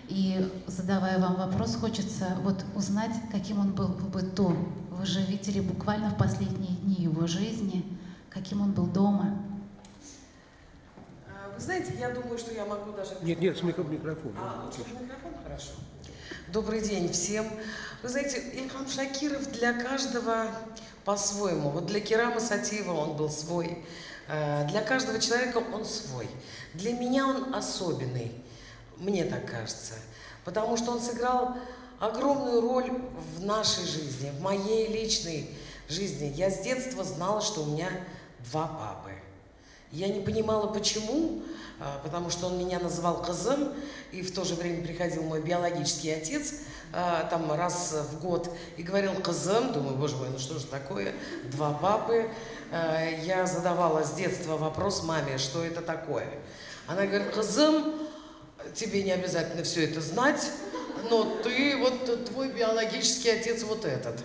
И, задавая вам вопрос, хочется вот узнать, каким он был в быту. Вы же видели буквально в последние дни его жизни, каким он был дома. Вы знаете, я думаю, что я могу даже... Нет, нет, с микрофоном. А, лучше микрофон, хорошо. Добрый день всем. Вы знаете, Ильхам Шакиров для каждого по-своему. Вот для Керама Сатиева он был свой. Для каждого человека он свой. Для меня он особенный, мне так кажется. Потому что он сыграл огромную роль в нашей жизни, в моей личной жизни. Я с детства знала, что у меня два папы. Я не понимала, почему, потому что он меня называл кызым, и в то же время приходил мой биологический отец, там раз в год, и говорил кызым. Думаю, боже мой, ну что же такое, два папы. Я задавала с детства вопрос маме, что это такое. Она говорит, кызым, тебе не обязательно все это знать, но ты, вот твой биологический отец вот этот.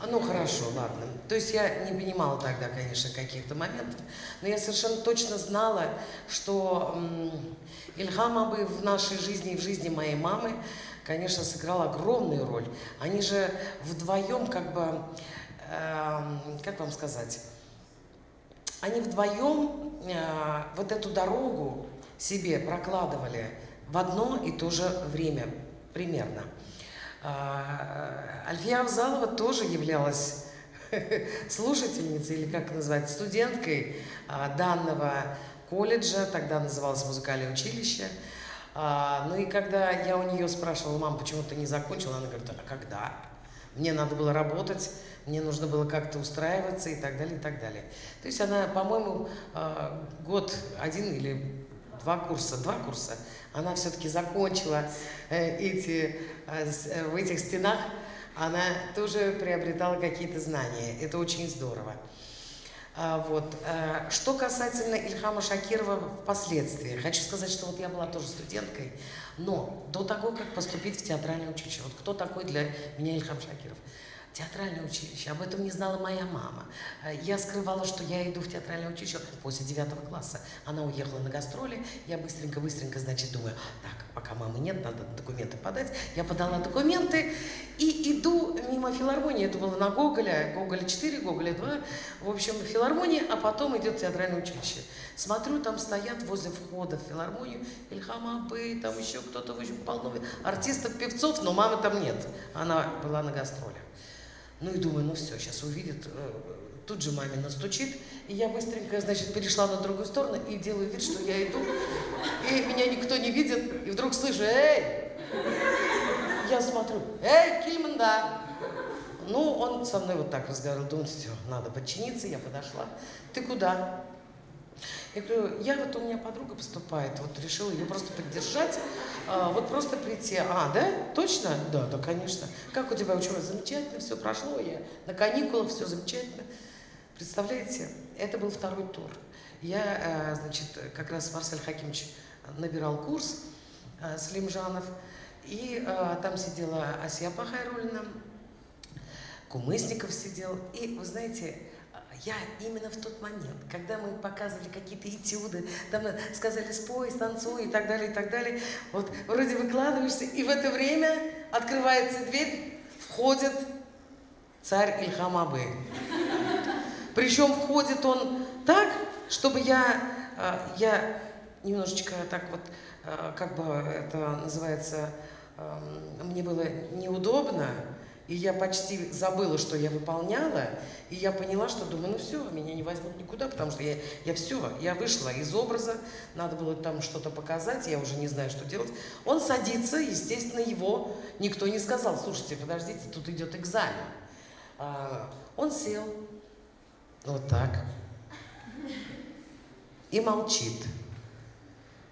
Ну хорошо, ладно. То есть я не понимала тогда, конечно, каких-то моментов, но я совершенно точно знала, что Ильхам абый в нашей жизни и в жизни моей мамы, конечно, сыграл огромную роль. Они же вдвоем как бы, как вам сказать, они вдвоем вот эту дорогу себе прокладывали в одно и то же время примерно. Альфия Афзалова тоже являлась слушательницей, или как назвать, студенткой данного колледжа, тогда называлось музыкальное училище. Ну и когда я у нее спрашивала, мам, почему ты не закончила, она говорит, а когда? Мне надо было работать, мне нужно было как-то устраиваться и так далее, и так далее. То есть она, по-моему, год один или два курса, она все-таки закончила в этих стенах, она тоже приобретала какие-то знания. Это очень здорово. Вот. Что касательно Ильхама Шакирова впоследствии, хочу сказать, что вот я была тоже студенткой, но до того, как поступить в театральное училище, вот кто такой для меня Ильхам Шакиров? Театральное училище. Об этом не знала моя мама. Я скрывала, что я иду в театральное училище после 9 класса. Она уехала на гастроли. Я быстренько-быстренько, значит, думаю, так, пока мамы нет, надо документы подать. Я подала документы и иду мимо филармонии. Это было на Гоголя, Гоголя 4, Гоголя 2. В общем, филармония, а потом идет театральное училище. Смотрю, там стоят возле входа в филармонию Ильхам абый, там еще кто-то, в общем, полно артистов, певцов, но мамы там нет. Она была на гастролях. Ну и думаю, ну все, сейчас увидит, тут же маме настучит. И я быстренько, значит, перешла на другую сторону и делаю вид, что я иду. И меня никто не видит. И вдруг слышу, эй! Я смотрю, эй, Кильманда! Ну, он со мной вот так разговаривал. Думаю, все, надо подчиниться. Я подошла. Ты куда? Я говорю, я вот, у меня подруга поступает, вот решила ее просто поддержать, вот просто прийти. А, да? Точно? Да, да, конечно. Как у тебя учеба? Замечательно, все прошло, я на каникулах, все замечательно. Представляете, это был второй тур. Я, значит, как раз Марсель Хакимович набирал курс Салимжанов, и там сидела Асия Хайруллина, Кумысников сидел, и, вы знаете, я именно в тот момент, когда мы показывали какие-то этюды, там сказали спой, станцуй и так далее, и так далее, вот вроде выкладываешься, и в это время открывается дверь, входит царь Ильхам Абы. Причем входит он так, чтобы я немножечко так вот, как бы это называется, мне было неудобно, и я почти забыла, что я выполняла, и я поняла, что думаю, ну все, меня не возьмут никуда, потому что я все, я вышла из образа, надо было там что-то показать, я уже не знаю, что делать. Он садится, естественно, его никто не сказал, слушайте, подождите, тут идет экзамен. Он сел вот так и молчит.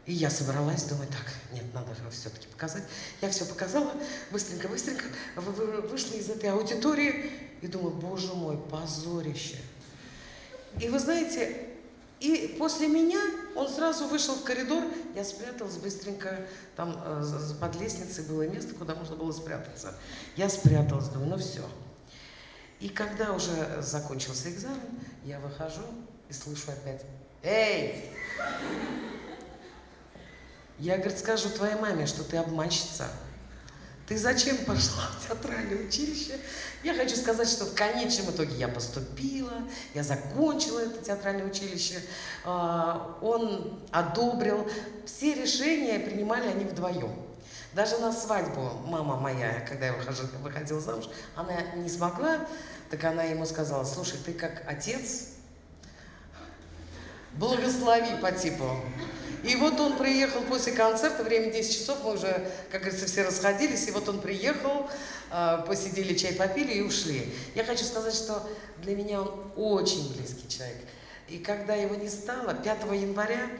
И я собралась, думаю, так, нет, надо же все-таки показать. Я все показала, быстренько-быстренько, вышла из этой аудитории и думаю, боже мой, позорище. И вы знаете, и после меня он сразу вышел в коридор, я спряталась быстренько, там под лестницей было место, куда можно было спрятаться. Я спряталась, думаю, ну все. И когда уже закончился экзамен, я выхожу и слышу опять, эй! Я, говорит, скажу твоей маме, что ты обманщица. Ты зачем пошла в театральное училище? Я хочу сказать, что в конечном итоге я поступила, я закончила это театральное училище. Он одобрил. Все решения принимали они вдвоем. Даже на свадьбу мама моя, когда я выходила замуж, она не смогла, так она ему сказала, слушай, ты как отец, благослови по типу. И вот он приехал после концерта, время 10 часов, мы уже, как говорится, все расходились, и вот он приехал, посидели, чай попили и ушли. Я хочу сказать, что для меня он очень близкий человек. И когда его не стало, 5 января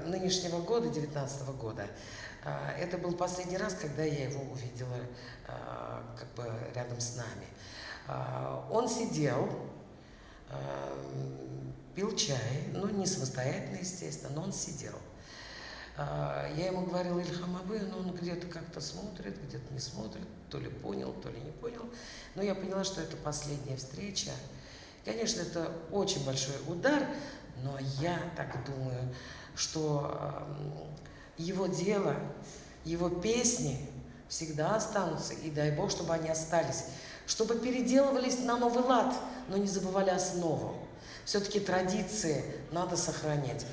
нынешнего года, 2019 года, это был последний раз, когда я его увидела как бы рядом с нами. Он сидел, пил чай, ну, не самостоятельно, естественно, но он сидел. Я ему говорила, Ильхам Абы, но он где-то как-то смотрит, где-то не смотрит, то ли понял, то ли не понял. Но я поняла, что это последняя встреча. Конечно, это очень большой удар, но я так думаю, что его дело, его песни всегда останутся, и дай Бог, чтобы они остались, чтобы переделывались на новый лад, но не забывали основу. Все-таки традиции надо сохранять.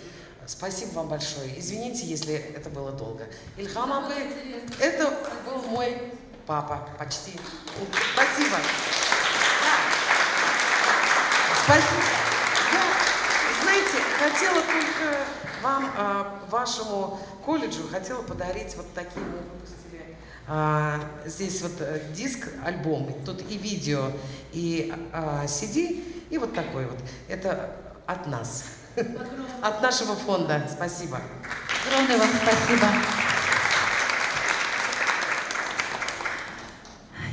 Спасибо вам большое. Извините, если это было долго. Ильхам Абы, это был мой папа почти. Спасибо. Да. Спасибо. Я, знаете, хотела только вам, вашему колледжу, хотела подарить вот такие, мы выпустили здесь вот диск, альбом. Тут и видео, и CD, и вот такой вот. Это от нас. От нашего фонда. Спасибо. Огромное вам спасибо.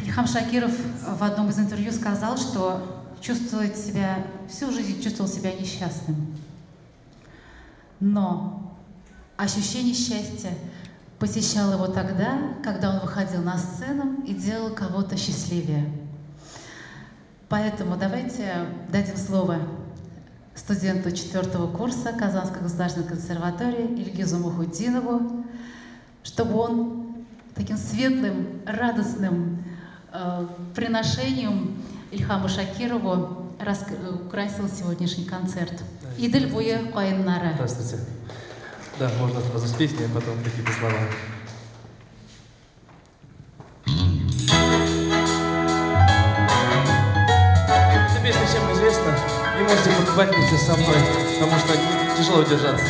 Ильхам Шакиров в одном из интервью сказал, что чувствует себя, всю жизнь чувствовал себя несчастным. Но ощущение счастья посещало его тогда, когда он выходил на сцену и делал кого-то счастливее. Поэтому давайте дадим слово студенту 4-го курса Казанской государственной консерватории Ильгизу Мухутдинову, чтобы он таким светлым, радостным приношением Ильхаму Шакирову украсил сегодняшний концерт. Идел буе каеннары. Здравствуйте. Да, можно сразу с песней, а потом какие-то слова. Эта песня всем известна. И можете подпевать вместе со мной, потому что тяжело держаться.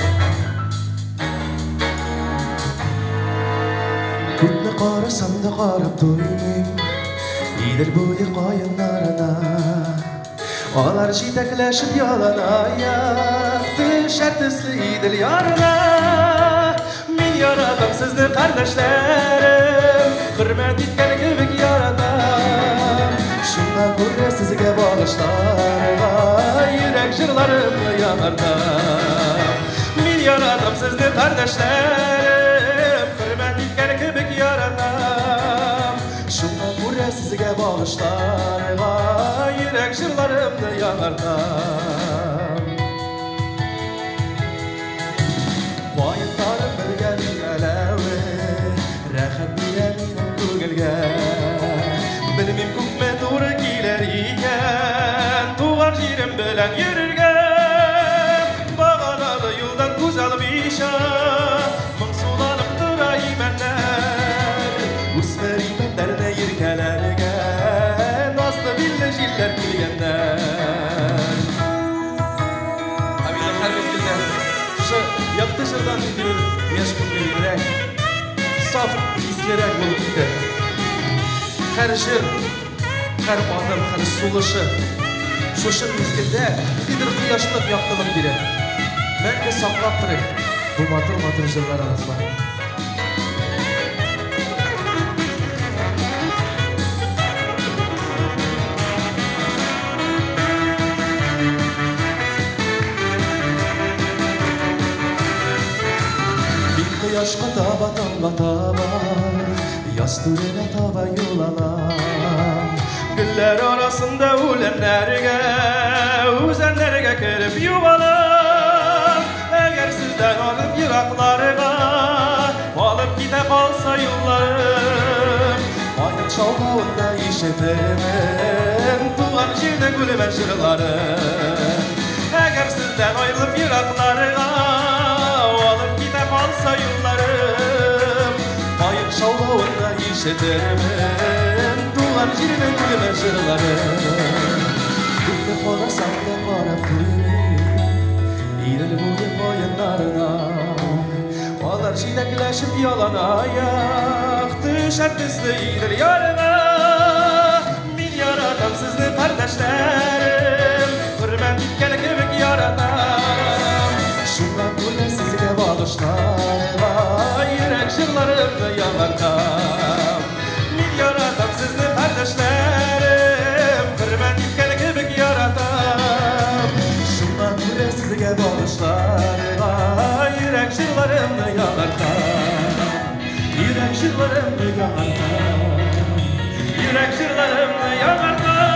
Күкне карасам да карап туймыйм, Идел буе каеннарына. Алар җитәкләшеп яланаяк төшәр төсле Идел ярына. Мин яратам сезне, кардәшләрем, хөрмәт иткән кебек яратам. Шуңа күрә сезгә багышларга йөрәк җырларымны яңартам. Мин яратам сезне, кардәшләрем, хөрмәт иткән кебек яратам. Шуңа күрә сезгә багышларга йөрәк җырларымны яңартам. Каеннарым бергә миңәләве, рәхәт бирә минем күңелгә. Белмим күпме туры килер икән туган җирем белән йөрергә. Баганалы юлдан күз алмыйча моңсуланып тора имәннәр. Үсмер имәннәрне иркәләргә назлы билле җилләр килгәннәр. Һәм инде һәр мизгелдә шушы якты җырдан ниндидер яшь күңеллерәк, саф хислерәк булып китә. Һәр җыр, һәр адым, һәр сулышы шушы мизгелдә ниндидер кояшлык яктылык бирә. Мәңге саклап торыйк бу матур-матур җырларыбызны. Мин кояшка таба, таңга таба, яз түренә таба юл алам. Гөлләр арасында үләннәргә, үзәннәргә кереп югалам. Әгәр сездән алып еракларга, алып китә калса юлларым, аның шаулавында ишетермен туган җирнең үлемә җырларын. Әгәр сездән аерылып еракларга, алып китә калса юлларым, аның шаулавында ишетермен туган җирнең үлемә җырларын. Күпме карасам да карап туймыйм Идел буе каеннарына. Алар җитәкләшеп яланаяк төшәр төсле Идел ярына. Мин яратам сезне, кардәшләрем, хөрмәт иткән кебек яратам. Шуңа күрә сезгә багышларга йөрәк җырларымны яңартам. Мин яратам сезне, кардәшләрем, хөрмәт иткән кебек яратам. Шуңа күрә сезгә багышларга йөрәк җырларымны яңартам. Йөрәк җырларымны яңартам. Йөрәк җырларымны яңартам.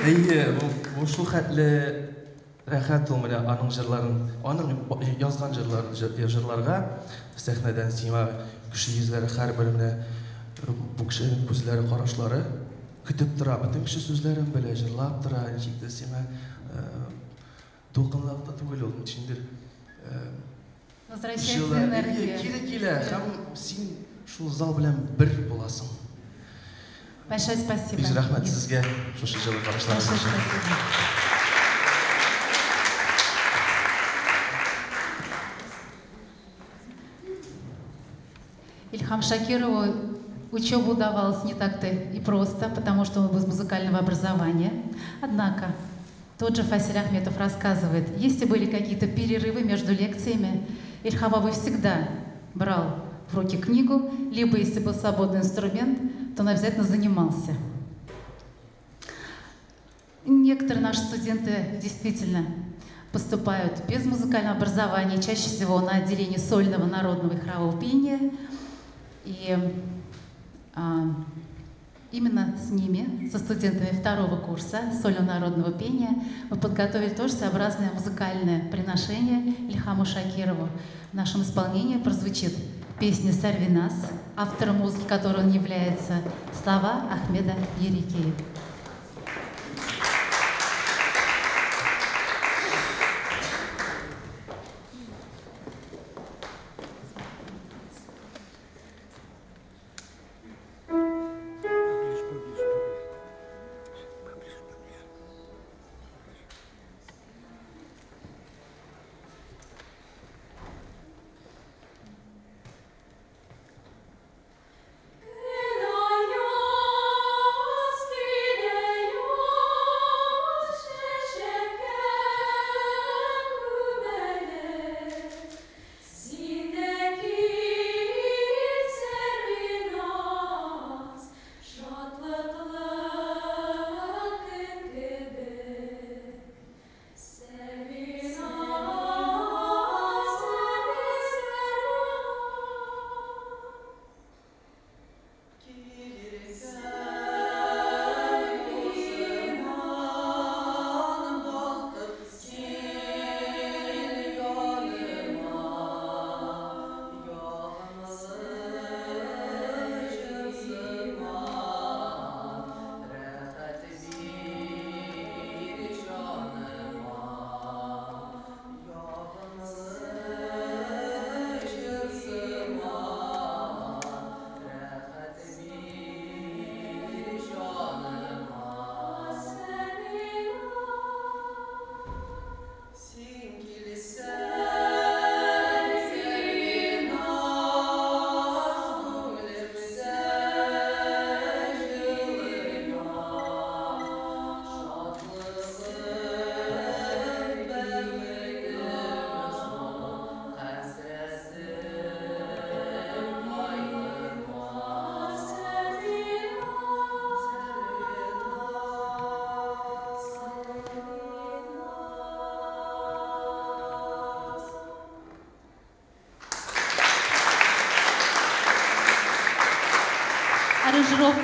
Әйе, бу шул хәтле рәхәт ул менә аның җырларын, аның язган җырларын җырларга сәхнәдән сиңа кеше йөзләре һәрбер менә бу кешенең күзләре, карашлары көтеп тора, бөтен кеше сүзләрен белә, җырлап тора, ничек тә сиңа дулкынлап та түгел ул, ничектер Возвращается энергия. Кире килә һәм син шул зал белән бер буласың. Большое спасибо. Бик рәхмәт сезгә шушы җылы карашларыгыз Большое өчен. спасибо. Ильхам Шакирову учеба удавалась не так-то и просто, потому что он был без музыкального образования. Однако, тот же Фасиль Ахметов рассказывает, если были какие-то перерывы между лекциями, Ильхам абый всегда брал в руки книгу, либо, если был свободный инструмент, то он обязательно занимался. Некоторые наши студенты действительно поступают без музыкального образования, чаще всего на отделение сольного народного и хорового пения. И именно с ними, со студентами второго курса сольного народного пения, мы подготовили тоже своеобразное музыкальное приношение Ильхаму Шакирову. В нашем исполнении прозвучит песня «Сарвинас», автором музыки которой он является, слова Ахмеда Ерикеева.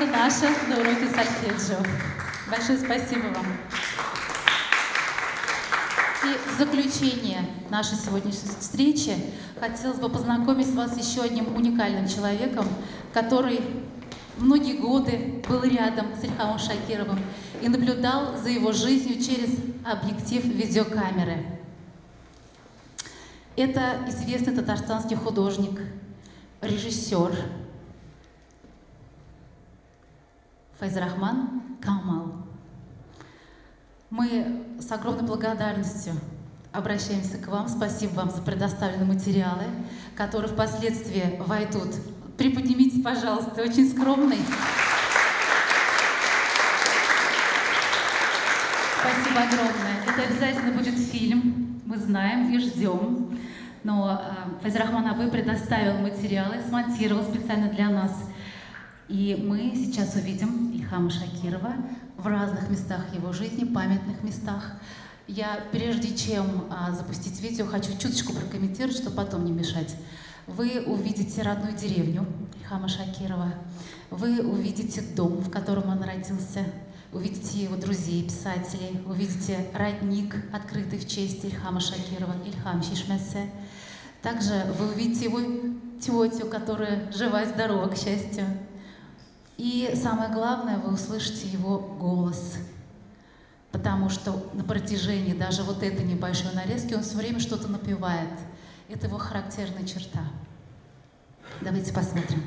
Это наша на уроке сольфеджио. Большое спасибо вам. И в заключение нашей сегодняшней встречи хотелось бы познакомить вас еще одним уникальным человеком, который многие годы был рядом с Ильхамом Шакировым и наблюдал за его жизнью через объектив видеокамеры. Это известный татарстанский художник, режиссер Файзрахман Камал. Мы с огромной благодарностью обращаемся к вам. Спасибо вам за предоставленные материалы, которые впоследствии войдут. Приподнимите, пожалуйста, очень скромный. Спасибо огромное. Это обязательно будет фильм. Мы знаем и ждем. Но Файзрахман абый предоставил материалы, смонтировал специально для нас. И мы сейчас увидим Ильхама Шакирова в разных местах его жизни, памятных местах. Я, прежде чем запустить видео, хочу чуточку прокомментировать, чтобы потом не мешать. Вы увидите родную деревню Ильхама Шакирова, вы увидите дом, в котором он родился, увидите его друзей, писателей, увидите родник, открытый в честь Ильхама Шакирова, Ильхам Чишмясе. Также вы увидите его тетю, которая жива и здорова, к счастью. И самое главное, вы услышите его голос, потому что на протяжении даже вот этой небольшой нарезки он все время что-то напевает. Это его характерная черта. Давайте посмотрим.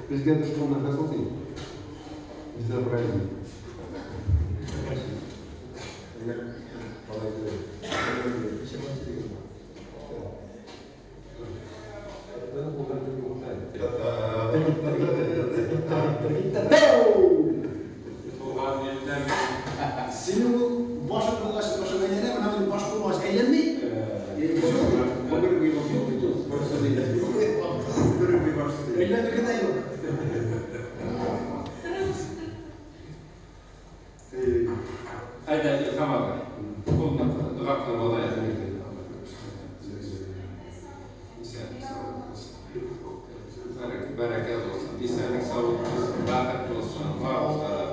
Безгә дошманнар нәрсә булсын? Бездә праздник. Синең ул башың булгач, башың әйләнә, менә минем баш булмагач әйләнми. Әйләнергә дә юк. Әйдә, Илһам абый, кулына дога кылып алайык. Бәрәкәт булсын, исәнлек саулык булсын, бәхет булсын, Аллаһу әкбәр.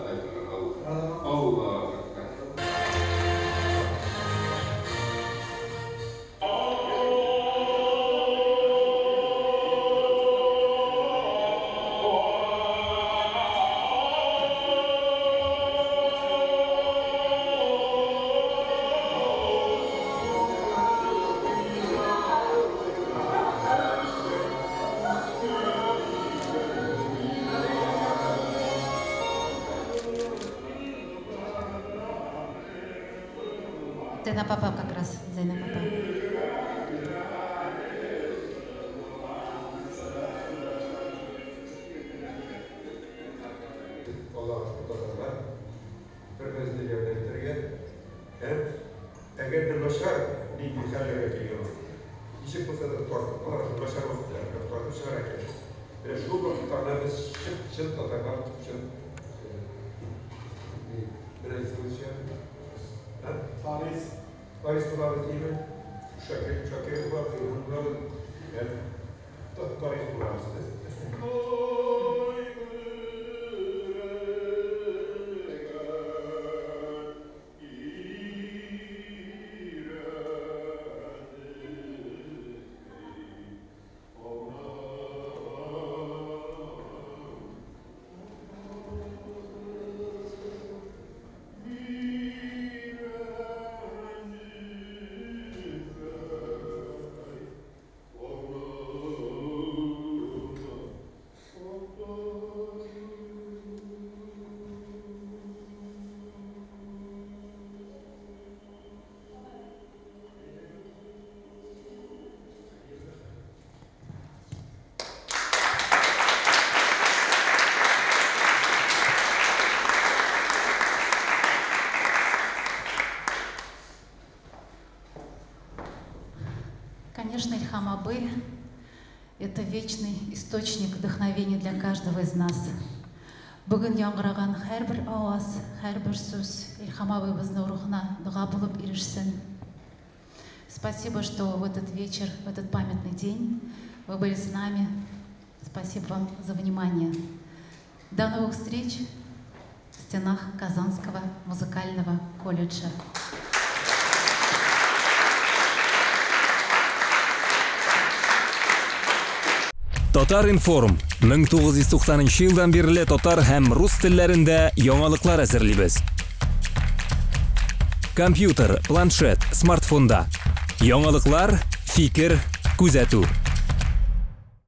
Зайнаб апа как раз, Зайнаб апа. Аллаһ татарлар бер-беребезне ярдәм итәргә һәм әгәр дә начар нинди хәлләргә килгән, ничек булса да тартып алар, начар вакытларда тартып чыгара кирәк. Менә шул вакытларда без чын татарлар, чын Paris, Paris булабыз димме? Шакир, Шакир булабыз, Илһам булабыз, һәм Paris булабыз. Конечно, Ильхам абый – это вечный источник вдохновения для каждого из нас. Бүген яңгыраган һәрбер аваз, һәрбер сүз Илһам абыебызның рухына дога булып ирешсен. Спасибо, что в этот вечер, в этот памятный день вы были с нами. Спасибо вам за внимание. До новых встреч в стенах Казанского музыкального колледжа. Татар информ 1990 елдан бирле татар һәм рус телләрендә яңалыклар әзерлибез. Компьютер, планшет, смартфонда. Яңалыклар, фикер, күзәтү.